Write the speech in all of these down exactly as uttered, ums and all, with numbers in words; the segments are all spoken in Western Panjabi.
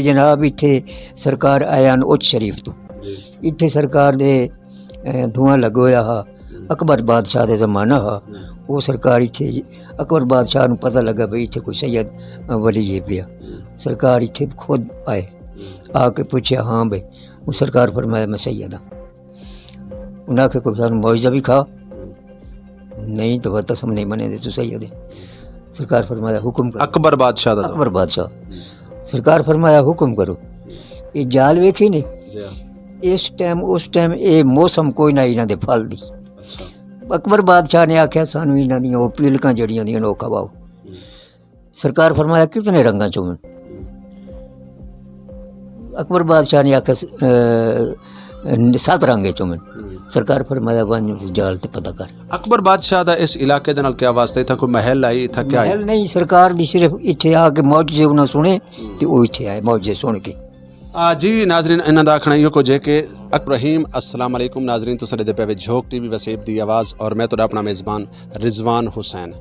جناب، اتھے سرکار آیا ن اچ شریف تو۔ اتھے سرکار دے، اے، دھواں لگ ہویا ہا۔ اکبر بادشاہ دے زمانہ ہا۔ وہ سرکار اتھے، اکبر بادشاہ نوں پتہ لگا بھئی اتھے کوئی سید ولی ہے پیا۔ سرکار اتھے خود آئے۔ آ کے پوچھیا، "ہاں بھئی۔" وہ سرکار فرمایا، "میں سید ہاں۔" انہاں آکھیا، "کوئی سانوں معاوضہ بھی کھا۔" "نہیں، تو بس تسم نہیں منے دے، تو سید ہے۔" سرکار فرمایا، "حکم کرو۔" اکبر بادشاہ دا دور۔ اکبر بادشاہ۔ سرکار فرمایا، "حکم کرو۔" یہ جال ویکھی نہیں؟ اس ٹائم، اس ٹائم یہ موسم کوئی نہ انہاں دے پھل دی۔ اکبر بادشاہ نے آکھیا، "سانوں انہاں دیاں او پیلکاں جڑیاں دیاں نو کھواؤ۔" سرکار فرمایا، "کتنے رنگاں چ ہوون؟" اکبر بادشاہ نے آکھیا، "س-، اے، ست رنگ چ ہوون۔" سرکار فرمایا، "ونج اس جال تے پتہ کر۔" اکبر بادشاہ دا اس علاقے دے نال کیا واسطہ؟ اتھاں کوئی محل آئی، اتھاں کیا آئی؟ محل نہیں، سرکار دی صرف اتھے آ کے معجزے انہاں سنے تے او اتھے آئے معجزے سن کے۔ آ، جی ناظرین، انہاں دا آکھنا ایہو کچھ ہے کہ اک-، رحیم، السلام علیکم ناظرین، تساں دے پے وچ جھوک ٹی وی وسیب دی آواز اور میں تہاڈا اپنا میزبان رضوان حسین۔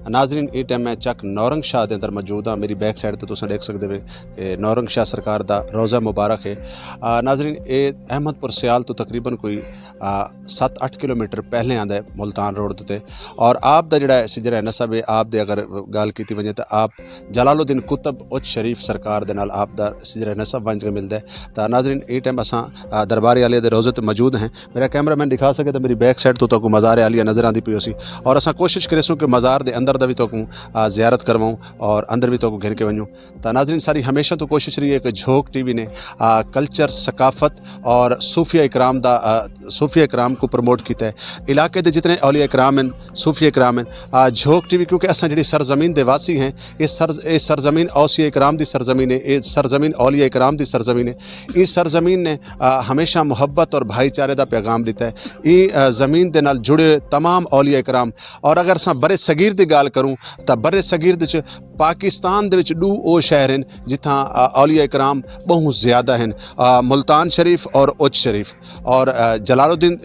ناظرین، اے ٹائم میں چک نورنگ شاہ دے اندر موجود ہاں۔ میری بیک سائیڈ تے تساں دیکھ سکدے وے کہ نورنگ شاہ سرکار دا روضہ مبارک ہے۔ آ، ناظرین، اے احمد پور سیال تو تقریباً کوئی، آ، ست اٹھ کلومیٹر پہلے آندا ہے ملتان روڈ تے۔ اور آپ دا جڑا ہے سجرہ نسب ہے، آپ دے اگر گل کیتی ونجے تے آپ جلال الدین قطب اچ شریف سرکار دے نال آپ دا سجرہ نسب ونج کے ملدا ہے۔ تاں ناظرین، اے ٹائم اساں، آ، دربار عالیہ دے روضے تے موجود ہیں۔ میرا کیمرہ مین دکھا سکے تاں میری بیک سائیڈ تو تہاکوں مزار عالیہ نظر آندی پئی ہوسی۔ اور اساں کوشش کریسوں کہ مزار دے اندر دا وی تہاکوں، آ، زیارت کرواؤں اور اندر وی تہاکوں گھن کے ونجوں۔ تاں ناظرین، ساری ہمیشہ تو کوشش رہی ہے کہ جھوک ٹی وی نے، آ، کلچر، ثقافت اور صوفیہ اکرام دا، آ، صوفیہ اکرام کو پروموٹ کیتا ہے۔ علاقے دے جتنے اولیاء اکرام ہیں، صوفیہ اکرام ہیں، آ، جھوک ٹی وی، کیونکہ اساں جڑی سرزمین دے واسی ہیں، اے سر-، اے سرزمین اوصیہ اکرام دی سرزمین ہے، اے سرزمین اولیاء اکرام دی سرزمین ہے۔ اے سرزمین نے، آ، ہمیشہ محبت اور بھائی چارے دا پیغام دیتا ہے۔ اے، آ، زمین دے نال جڑے تمام اولیاء اکرام۔ اور اگر اساں برے صغیر دی گال کروں تاں برے صغیر دے وچ پاکستان دے وچ ڈو او شہر ہیں جتھاں، آ، اولیاء اکرام بہت زیادہ ہیں، آ، ملتان شریف اور اچ شریف۔ اور، آ، جلال الدین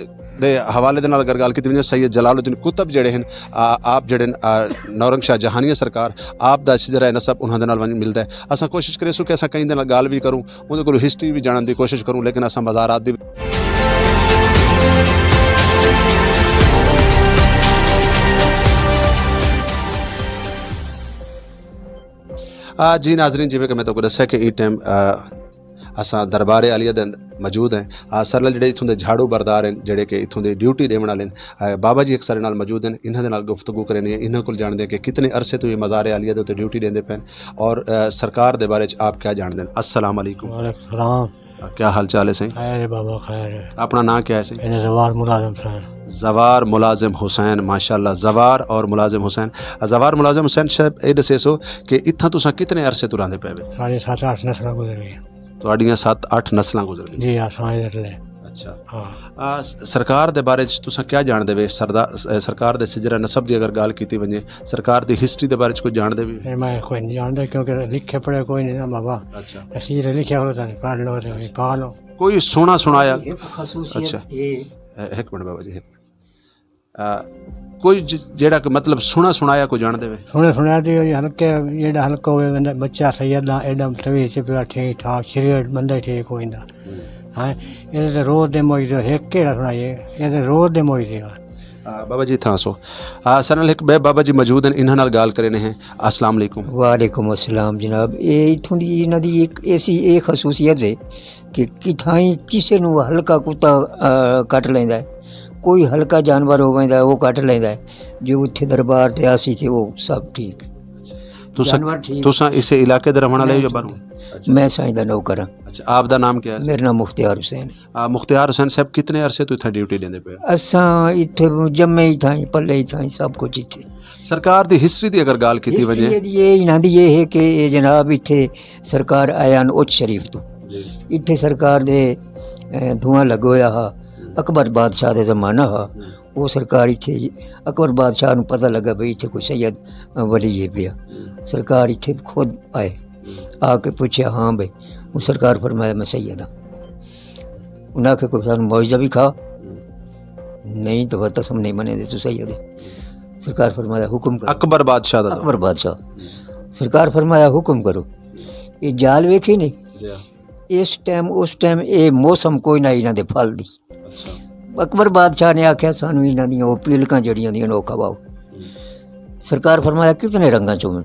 دے حوالے دے نال اگر گل کیتی ونجے، سید جلال الدین قطب جڑے ہیں، آ، آپ جڑے ہیں، آ، نورنگ شاہ جہانیہ سرکار، آپ دا سجرہ نسب انہاں دے نال ونج ملدا ہے۔ اساں کوشش کریسوں کہ اساں کہیں دے نال گل وی کروں، اون دے کولوں ہسٹری وی جانن دی کوشش کروں، لیکن اساں مزارات دی۔ آ، جی ناظرین، جویں کہ میں تہاکوں دسیا کہ اس ٹائم، آ، اساں دربار عالیہ دے اندر موجود ہیں۔ آ، سر نال جڑے اتھوں دے جھاڑو بردار ہیں، جڑے کہ اتھوں دے ڈیوٹی دیون والے ہیں، آ، بابا جی اکثر نال موجود ہیں، انہاں دے نال گفتگو کرنی ہے، انہاں کول جاندے ہیں کہ کتنے عرصے تو یہ مزار عالیہ دے تے ڈیوٹی دیندے پے ہیں اور، آ، سرکار دے بارے چ آپ کیا جاندے ہیں۔ السلام علیکم۔ وعلیکم السلام۔ کیا حال چال ہے سائیں؟ خیر ہے بابا، خیر ہے۔ اپنا نام کیا ہے سائیں؟ میرا زوار ملازم حسین۔ زوار ملازم حسین، ماشاءاللہ، زوار اور ملازم حسین۔ زوار ملازم حسین صاحب، اے دسے سو کہ اتھاں تساں کتنے عرصے تو رہندے پے وے؟ ساڑھے سات اٹھ نسلاں گزر گئیاں۔ تہاڈیاں ست اٹھ نسلاں گزر گئیاں۔ جی ہاں، سارے رلے۔ اچھا۔ ہاں۔ آ، س-، سرکار دے بارے چ تساں کیا جاندے وے؟ سردا-، س-، سرکار دے سجرہ نسب دی اگر گل کیتی ونجے، سرکار دی ہسٹری دے بارے چ کوئی جاندے وی؟ اے میں کوئی نہیں جاندا، کیونکہ لکھے پڑھے کوئی نہیں نا بابا۔ اچھا۔ اسی تے لکھیا ہوتا تے پڑھ لو تے پڑھ لو۔ کوئی سونا سنایا؟ ایک خصوصیت اچھا۔ یہ اے، ایک منٹ بابا جی، ایک منٹ۔ آ، کوئی ج-، جیڑا کہ مطلب سونا سنایا کوئی جاندے وے؟ سونا سنایا تے یہ ہلکے، جیڑا ہلکا ہوئے بندہ، بچہ سید دا، ایڈم سوی سے پیا ٹھیک ٹھاک، شریر بندہ ٹھیک ہوئے دا۔ ہاں، یہ تے روز دے موج دے، ایک کیڑا سنائیے، یہ تے روز دے موج دے۔ آ، بابا جی تھاں سو۔ آ، سر نال ایک بے بابا جی موجود ہیں، انہاں نال گال کرے نے ہیں۔ السلام علیکم۔ وعلیکم السلام جناب۔ اے اتھوں دی، انہاں دی ایک ایسی، اے خصوصیت ہے کہ کتھائیں کسے نوں ہلکا کتا، آ، کٹ لیندا ہے، کوئی ہلکا جانور ہو ویندا ہے، وہ کٹ لیندا ہے۔ جو اتھے دربار تے آسی تے وہ سب ٹھیک۔ تساں، جانور ٹھیک۔ تساں اسے علاقے دے رہن والے ہو یا باہروں؟ میں سائیں دا نوکر ہاں۔ اچھا، آپ دا نام کیا ہے؟ میرا نام مختیار حسین۔ آ، مختیار حسین صاحب، کتنے عرصے تو اتھاں ڈیوٹی لیندے پے ہو؟ اساں اتھے جمے ہی تھائیں، پلے ہی تھائیں، سب کچھ اتھے۔ سرکار دی ہسٹری دی اگر گال کیتی ونجے؟ ہسٹری دی یہ انہاں دی یہ ہے کہ یہ جناب اتھے سرکار آیا ن اچ شریف تو۔ جی۔ اتھے سرکار دے، اے، دھواں لگ ہویا ہا۔ ہم۔ اکبر بادشاہ دے زمانہ ہا۔ ہم۔ وہ سرکار اتھے، اکبر بادشاہ نو پتہ لگا بھئی اتھے کوئی سید ولی ہے پیا۔ ہم۔ سرکار اتھے خود آئے۔ ہم۔ آ کے پوچھیا، "ہاں بھئی۔" وہ سرکار فرمایا، "میں سید ہاں۔" انہاں آکھیا، "کوئی سانوں معاوضہ بھی کھا۔" ہم۔ "نہیں، تو بس تسم نہیں منے دے، تو سید ہے۔" سرکار فرمایا، "حکم کرو۔" اکبر بادشاہ دا دور۔ اکبر بادشاہ۔ ہم۔ سرکار فرمایا، "حکم کرو۔" یہ جال ویکھی نہیں؟ اس ٹائم اس ٹائم اے موسم کوئی نہ انہاں دے پھل دی۔ اکبر بادشاہ نے آکھیا سانو انہاں دیاں او پیلکاں جڑیاں دیاں نو کھواؤ۔ سرکار فرمایا کتنے رنگاں چوں؟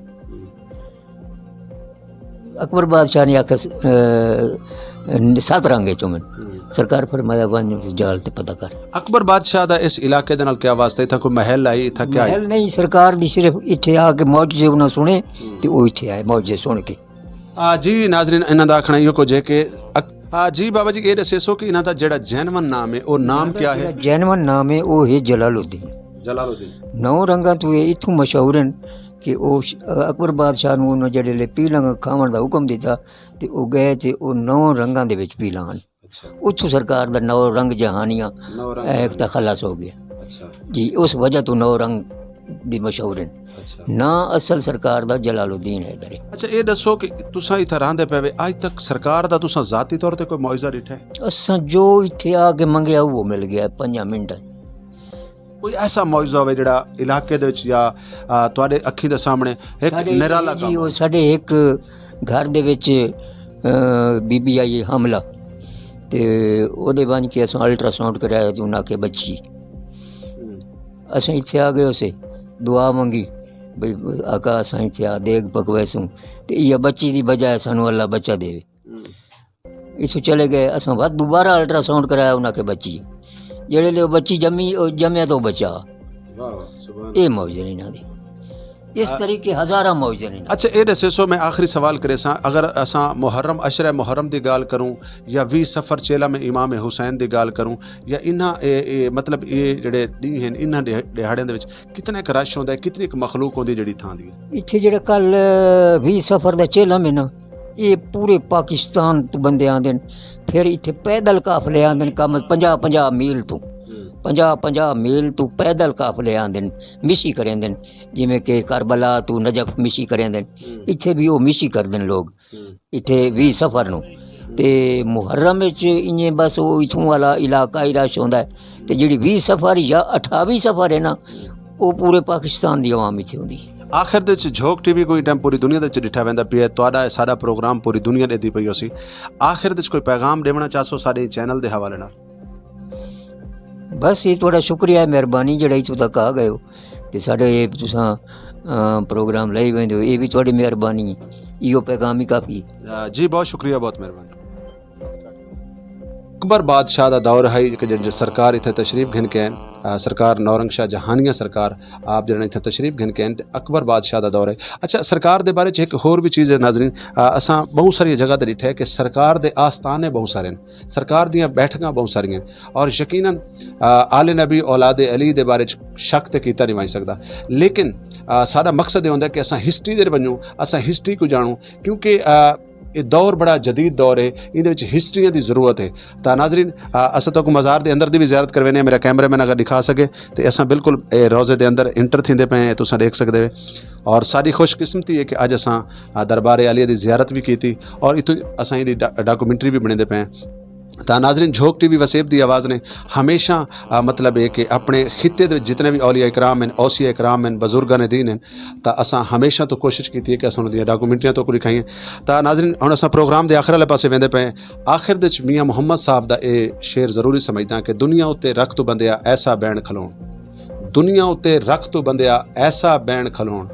اکبر بادشاہ نے آکھیا س- اے، سات رنگ چوں۔ سرکار فرمایا ون جال تے پتہ کر۔ اکبر بادشاہ دا اس علاقے دے نال کیا واسطہ؟ اتھاں کوئی محل آئی؟ اتھاں کیا آئی؟ محل نہیں، سرکار دی صرف اتھے آ کے معجزے انہاں سنے تے او اتھے آئے معجزے سن کے۔ آ، جی ناظرین، انہاں دا آکھنا ایہو کچھ ہے کہ اک- آ، جی بابا جی، اے دسے سو کہ انہاں دا جڑا جینون نام ہے، او نام کیا ہے؟ جینون نام ہے، او ہے جلال الدین۔ جلال الدین۔ نو رنگاں تو اے اتھوں مشہور ہیں کہ او ش- اکبر بادشاہ نوں انہاں جڑے لے پیلاں کھاون دا حکم دتا تے او گئے تے او نو رنگاں دے وچ پیلاں ہن۔ اچھا۔ اتھوں سرکار دا نو رنگ جہانیاں نو رنگ ایک جہانیاں۔ تخلص ہو گیا۔ اچھا۔ جی، اس وجہ تو نو رنگ دی مشہور ہیں۔ اچھا۔ نہ اصل سرکار دا جلال الدین حیدر ہے۔ اچھا، اے دسو کہ تساں اتھا راہندے پے وے، اج تک سرکار دا تساں ذاتی طور تے کوئی معجزہ ڈٹھا ہے؟ اساں جو اتھے آ کے منگیا، وہ مل گیا پنجاں منٹاں۔ کوئی ایسا معجزہ ہوئے جڑا علاقے دے وچ یا، آ، تواڈے اکھیں دے سامنے ایک ساڈے نرالا جی، کام وہ ہوئے؟ ساڈے ایک گھر دے وچ، آ، بی بی آئی حملہ تے اودے بن کے اساں الٹرا ساؤنڈ کرایا تے انہاں کے بچی۔ ہوں۔ اساں اتھے آ گئے، اسے دعا منگی بھئی آقا، اساں اتھے آ دیگ پکوے سوں، تے یہ بچی دی بجائے سانو اللہ بچہ دے۔ ہوں۔ اس چلے گئے، اساں بعد دوبارہ الٹرا ساؤنڈ کرایا، انہاں کے بچی، جڑے لے بچی جمی، او جمیا تو بچا۔ واہ واہ، سبحان اے اللہ۔ معجزے نے انہاں دے۔ اس آ- طریقے ہزاراں معجزے نے انہاں دے۔ اچھا، اے دسے سو، میں آخری سوال کرے ساں، اگر اساں محرم، عشرہ محرم دی گال کروں، یا ویہہ صفر چیلا میں امام حسین دی گال کروں، یا انہاں اے، اے، مطلب، اے جڑے ڈی ہیں، انہاں دے، دہاڑیاں دے وچ کتنا ایک رش ہوندا ہے، کتنی ایک مخلوق ہوندی ہے جڑی تھاں دی؟ اتھے جڑا کل ویہہ صفر دا چیلا میں نا، اے پورے پاکستان تو بندے آندے نے۔ پھر اتھے پیدل قافلے آندے نے، کم پنجاہ پنجاہ میل تو، ہوں۔ پنجاہ پنجاہ میل تو پیدل قافلے آندے نے، مشی کریں دے نے، جویں کہ کربلا تو نجف مشی کریں دے نے۔ ہوں۔ اتھے بھی وہ مشی کر دے نے لوگ۔ ہوں۔ اتھے ویہہ صفر نوں۔ تے محرم وچ انجے بس او اتھوں والا علاقہ ہی رش ہوندا ہے۔ تے جڑی ویہہ صفر یا اٹھاوی صفر ہے نا، او پورے پاکستان دی عوام اتھے ہوندی ہے۔ آخر دے وچ جھوک ٹی وی کوئی ٹائم پوری دنیا دے وچ ڈٹھا ویندا پیا ہے، تہاڈا اے سارا پروگرام پوری دنیا دے دی پئی ہوسی۔ آخر دے وچ کوئی پیغام دیونا چاہسو ساڈے چینل دے حوالے نال؟ بس یہ تہاڈا شکریہ ہے، مہربانی جڑا اتھوں تک آ گئے ہو تے ساڈے یہ تساں، آ، پروگرام لئی ویندے ہو، یہ بھی تہاڈی مہربانی ہے۔ ایہو پیغام ہی کافی ہے۔ آ، جی، بہت شکریہ، بہت مہربانی۔ اکبر بادشاہ دا دور ہے کہ جڑے سرکار اتھے تشریف گھن کے آئے، آ، سرکار نورنگ شاہ جہانیاں سرکار آپ جڑے اتھے تشریف گھن کے آئے تے اکبر بادشاہ دا دور ہے۔ اچھا، سرکار دے بارے چ ایک ہور بھی چیز ہے ناظرین، آ، اساں بہت ساری جگہ تے ڈٹھے کہ سرکار دے آستانے بہت سارے ہیں، سرکار دیاں بیٹھکاں بہت ساریاں ہیں، اور یقیناً، آ، آل نبی اولاد علی دے بارے چ شک تے کیتا نہیں ونج سکدا۔ لیکن، آ، ساڈا مقصد یہ ہوندا ہے کہ اساں ہسٹری دے ونجوں، اساں ہسٹری کو جانوں، کیونکہ، آ، یہ دور بڑا جدید دور ہے، ایندے وچ ہسٹریاں دی ضرورت ہے۔ تا ناظرین، آ، اساں تہاکوں مزار دے اندر دی بھی زیارت کروینے ہیں، میرا کیمرہ مین اگر دکھا سکے تے اساں بالکل اے روزے دے اندر انٹر تھیندے پئے ہیں، تساں دیکھ سکدے وے۔ اور ساری خوش قسمتی ہے کہ اج اساں، آ، دربار عالیہ دی زیارت بھی کیتی اور اتوں اساں ایندی ڈا-، ڈاکومنٹری بھی بنیندے پئے ہیں۔ تا ناظرین، جھوک ٹی وی وسیب دی آواز نے ہمیشہ، آ، مطلب ہے کہ اپنے خطے دے وچ جتنے بھی اولیاء کرام ہیں، اوصیاء کرام ہیں، بزرگان دین ہیں، تا اساں ہمیشہ تو کوشش کیتی ہے کہ اساں انہاں دیاں ڈاکومنٹریاں تو کچھ دکھائیاں۔ تا ناظرین، ہن اساں پروگرام دے آخر والے پاسے ویندے پئے ہیں۔ آخر دے وچ میاں محمد صاحب دا اے شعر ضروری سمجھداں کہ دنیا اُتے رکھ تو بندیا ایسا بین کھلون، دنیا اُتے رکھ تو بندیا ایسا بین کھلون،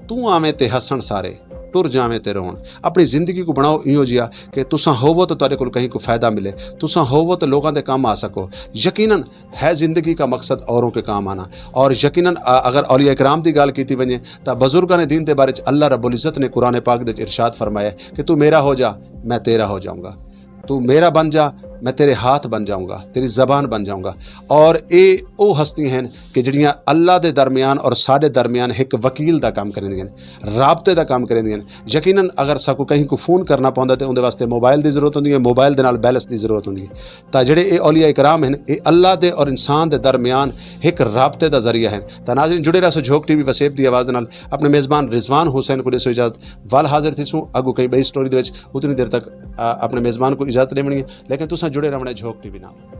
توں آویں تے ہسن سارے، ٹر جاویں تے رون۔ اپنی زندگی کو بناؤ ایہو جیا کہ تساں ہووو تو تہاڈے کول کہیں کو فائدہ ملے، تساں ہووو تو لوگاں دے کم آ سکو۔ یقیناً ہے زندگی کا مقصد اوروں کے کام آنا۔ اور یقیناً، آ، اگر اولیاء کرام دی گل کیتی ونجے، تاں بزرگاں نے دین دے بارے چ اللہ رب العزت نے قرآن پاک دے وچ ارشاد فرمایا ہے کہ تو میرا ہو جا، میں تیرا ہو جاؤں گا، تو میرا بن جا، میں تیرے ہاتھ بن جاؤں گا، تیری زبان بن جاؤں گا۔ اور اے او ہستی ہیں کہ جڑیاں اللہ دے درمیان اور ساڈے درمیان ایک وکیل دا کام کریندیاں نے، رابطے دا کام کریندیاں نے۔ یقیناً اگر ساکو کہیں کو فون کرنا پوندا تے اوندے واسطے موبائل دی ضرورت ہوندی ہے، موبائل دے نال بیلنس دی ضرورت ہوندی ہے۔ تا جڑے اے اولیاء کرام ہیں، اے اللہ دے اور انسان دے درمیان ایک رابطے دا ذریعہ ہیں۔ تا ناظرین، جڑے رہسو جھوک ٹی وی وسیب دی آواز دے نال۔ اپنے میزبان رضوان حسین کو دیسو اجازت۔ ول حاضر تھی سوں اگو کئی بئی سٹوری دے وچ۔ اتنی دیر تک، آ، اپنے میزبان کو اجازت دیونی ہے، لیکن تساں جڑے رہنا ہے جھوک ٹی وی نال۔